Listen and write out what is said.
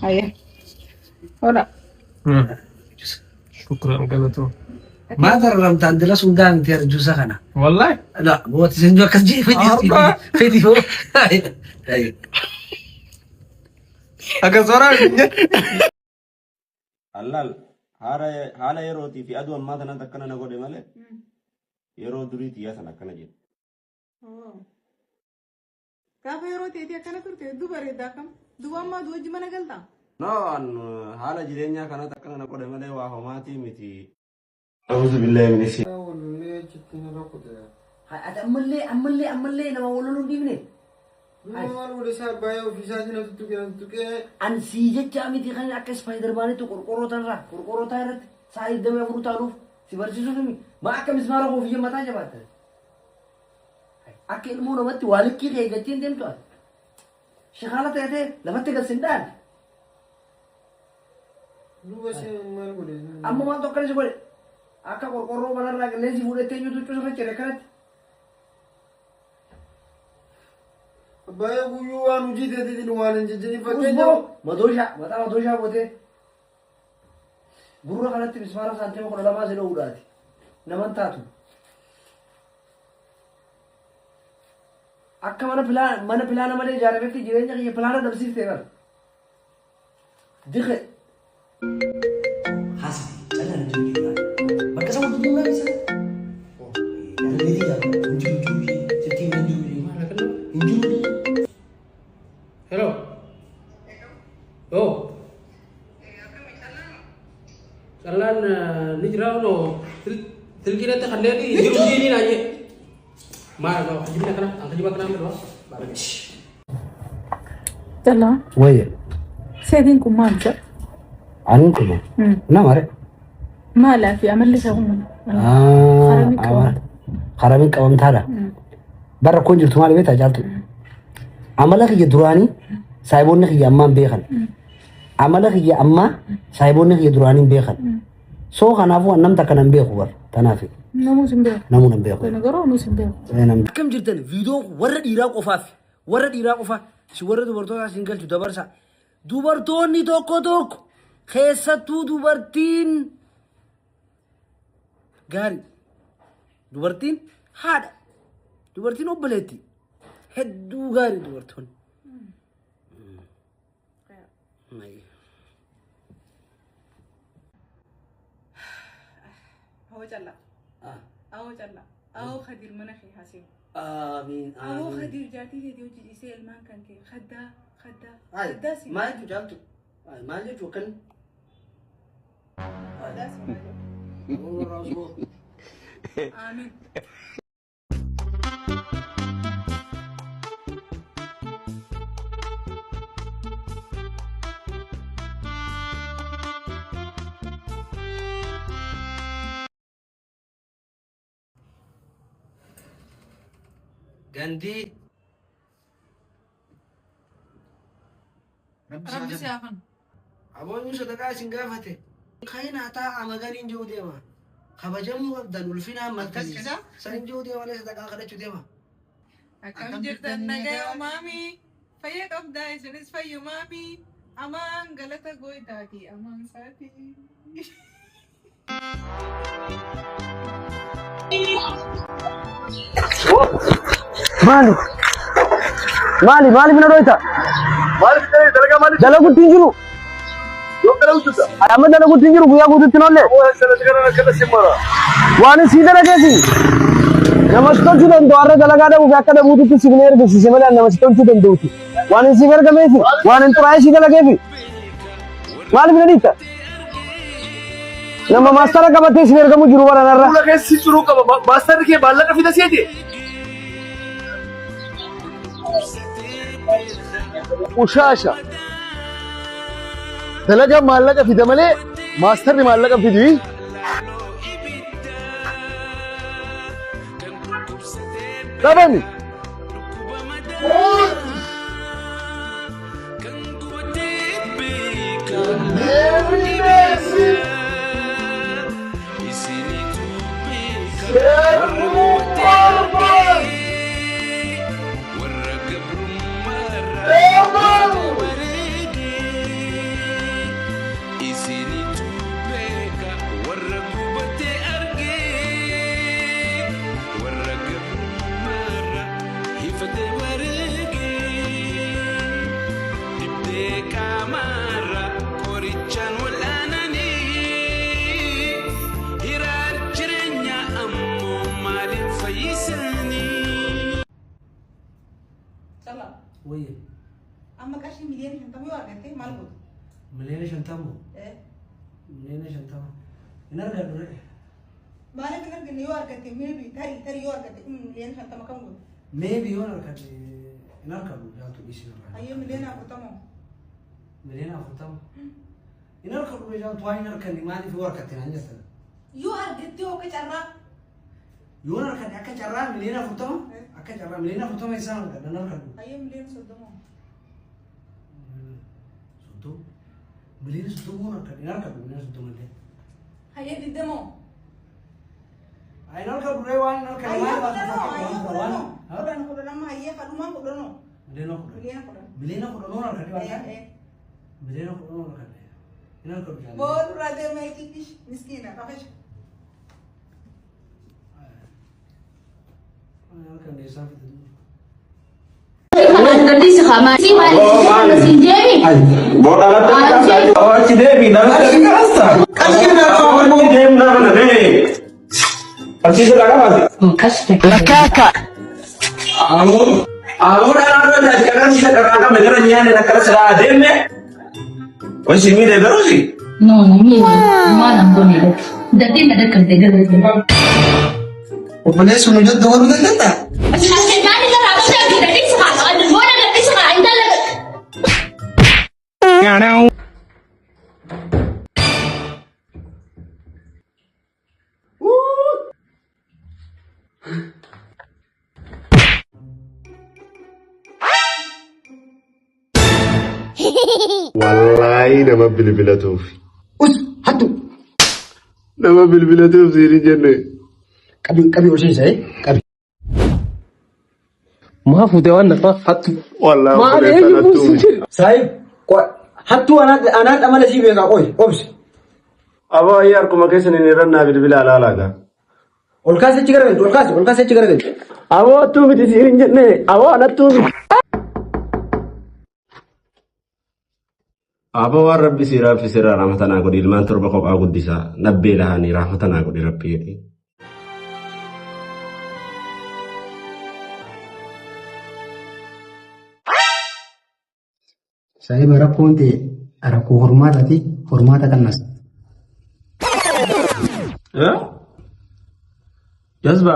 Hayyee. Hola. Shukran galatoo. Maa dararamtaan dila sun gaamti arjuusa kana. Wallahi. La booti sen akkas jee fedhi Arba. fedhi hoo. Akka soraa hin jedhe. Allaal haala haala yerootii fi aduu ammaa tanatti akkana na godhe malee yeroo durii tiyyaa sana akkana jedhe. Gaafa yeroo teetii akkana turte hedduu bareedda akkam. Duuba ammaa aduu wajji mana galtaa? No an haala jireenyaa kanatti akkana na godhe malee waa homaatii miti. A'uuzu billaahi mina shee. Wallolee achitti na rukute. Ati ammallee ammallee ammallee nama wal loluu hin dhiifne. Duuba maal godhe isaa baay'ee ofiisaatii na tuttuqe na tuttuqee. An sii jecha miti kan akka Spider-Manitti qorqorroo tanarraa qorqorroo taa irratti sa'a 24 utaaluuf si barsiisuuf himi. Maa akka mismaara koofiyya mataa jabaatte. Akka ilmoo namatti waa likkii kee eeggachee hin deemtu ati. Shikaala ta'e lafatti gad sin dhaane. Duuba isheen maal godhe? Amma maaltu akkana si godhe? Akka qorqorroo manarraa qilleensi fuudhetti eenyutu huccuu sirra cire akkanatti? Baay'ee guyyuu waan hojii teetiitiin waan hin jejjeniif fakkeenya. Usboo madooshaa mataa madooshaa gootee gurra kanatti mismaara saantima 12 si dhoowudhaati. Naman taatu. Akka mana pilaa mana pilaana malee ijaarametti jireenya kiyya pilaana dhabsiifte bar. Diqe. Haasiti callaan hin jiru jechuudha. Bakka isa wanti jiru isa. Yarmeetii jaalladha. Hin jiru jiru silkiin hin jiru hin jiru. Hello. Oh. Callaan ni jira no silkii natti kanneen jiru jiini naan jedhe. Maal kijibni akkana an kijiba akkanaa hin fedhu. Callaa. Wayye. Seetiin kun maal jedha? Anin kun nama re. Maalaa fi amalli isaa kun Haramii qabamta. Haramii qabamtaadha. Bara rakkoon jirtu maal beektaa caaltu? Amala kiyya duraanii saayiboonni kiyya ammaa hin beekan. Amala kiyya ammaa saayiboonni kiyya duraanii hin beekan. So kanaafuu an namta akkana hin beeku bar tanaaf Namuus hin beeku. namuun hin beeku. Kana garuu nuus hin beeku. Akkam jirtan viidiyoon kun warra dhiiraa qofaaf warra dhiiraa qofa si warra dubartootaa sin galchu dabarsa. Dubartoonni tokko tokko keessattuu dubartiin gaarii dubartiin haadha dubartiin obboleetti hedduu gaarii dubartoonni. Awoo callaa. Awoo callaa. Awoo Khadiir mana kee haasee. Amiin. Awoo Khadiir jaatii teetii hojii dhiisee ilmaan kan kee khaddaa khaddaa Ay, khaddaa si maal jechuu caaltu? Ay, maal jechuu akkan? khaddaa si maal jechuu. Amiin. Gandii. Rabbi Rabbi si hafan. Aboon sadaqaa isin gaafate. Kainaa taa'aa maganiin jiru deema. Kabajamuu qabdan ulfinaan maltanii. Akkas jedhaa? San jiru deema malee sadaqaa kadhachuu deema. Akkam jirtan nagaya maami? Fayya qabdaa isinis fayyu maami? Amaan galata gooytaati amaan saati. Maali? Maali? Maaliif na dhoyta? Maaliif ta'e dalagaa maaliif? Dalaguutti hin jiru. Yoom dalagu jirta? Amma dalaguutti hin jiru guyyaa guutuutti hin oolle. Aboo sanatti kana akkana si mara. Waan sii dalageesi. Nama si tolchuu danda'u har'a dalagaa dhabuu fi akka dhabuutitti si binee ergisiise malee nama si tolchuu danda'uti. Waan hin siif ergameefi waan hin xuraa'ee sii dalageefi. Maaliif na dhiitta? Nama maastara qabatee isin ergamu jiru bara narra. Fuula keessa si curuu qaba. Maastarri kee maallaqa fida seete. Ushaasha. Dalagaa maallaqa fida malee maastarri maallaqa hin fidu. Dhabami. argatte maal goota? 50,000,000. 50,000,000. Hin argadhu ree. Maaliif hin arganne yoo argatte maybe tarii yoo argatte 50,000,000 kam goota? Maybe yoo argatte hin argadhu jaaltu dhiisii irraa. Hayyee 40,000,000. 40,000,000. Hin argadhu ree jaaltu waan hin arganne maaliif yoo argatte naan jettan? Yoo argatte yoo akka carraa. Yoo argatte akka carraa 40,000,000 akka carraa 40,000,000 isaan argadha hin argadhu. Hayyee 30,000,000. 30 30,000,000 argadhe hin argadhu 30,000,000 illee. Hayyee 20. Hin argadhu ree waan hin arganne Hayyee maal 10 hayyee waan 10 10 10 amma hayyee kadhumaa 10. 10,000,000. 10,000,000. 10,000,000 argadhe waan ta'eef. 10,000,000 argadhe. Hin argadhu jaalladha. Boru deemee xixish miskiina qafash. Hin arganne isaan fide. Achi deebi dhalatti kaasta. Achi deemna kana mee. Qarshii sirraa qabaate. Ammoo ammoo dhalaa dura kanan isa qarraa qabne gara nyaanne akkana silaa adeemne. Wanti miidhee garuusi. No, ni maal angone dati na dakkan te gara. Obboleessi nu jettu godhuu dandeettaa? Wallaahi nama bilbilatuuf. Us hattu. Nama bilbilatuuf siin hin jenne. Qabi qabi ol seensa qabi. Maa fuutee waan nafa hattu. Wallaahi Maal obboleessa eenyu nattuu buusin miti. jedhe. Saayib hattuu anaan amala sii beekaa qoy obsi. Aboo ayyee harkuma keessan hin irrannaa bilbila alaalaa gaa. Ol kaasi achi garagalchi ol kaasi ol kaasi achi garagalchi. Aboo hattuu miti siin hin jenne. Aboo anattuu miti. Aboo waan rabbi si raaffisirraa rahmata naa godhi ilmaan torba kophaa guddisaa nabbee lahanii rahmata naa godhi rabbi jedhi. Saayiba rakkoon ta'e rakkoo hormaataati hormaata kannas. Jazba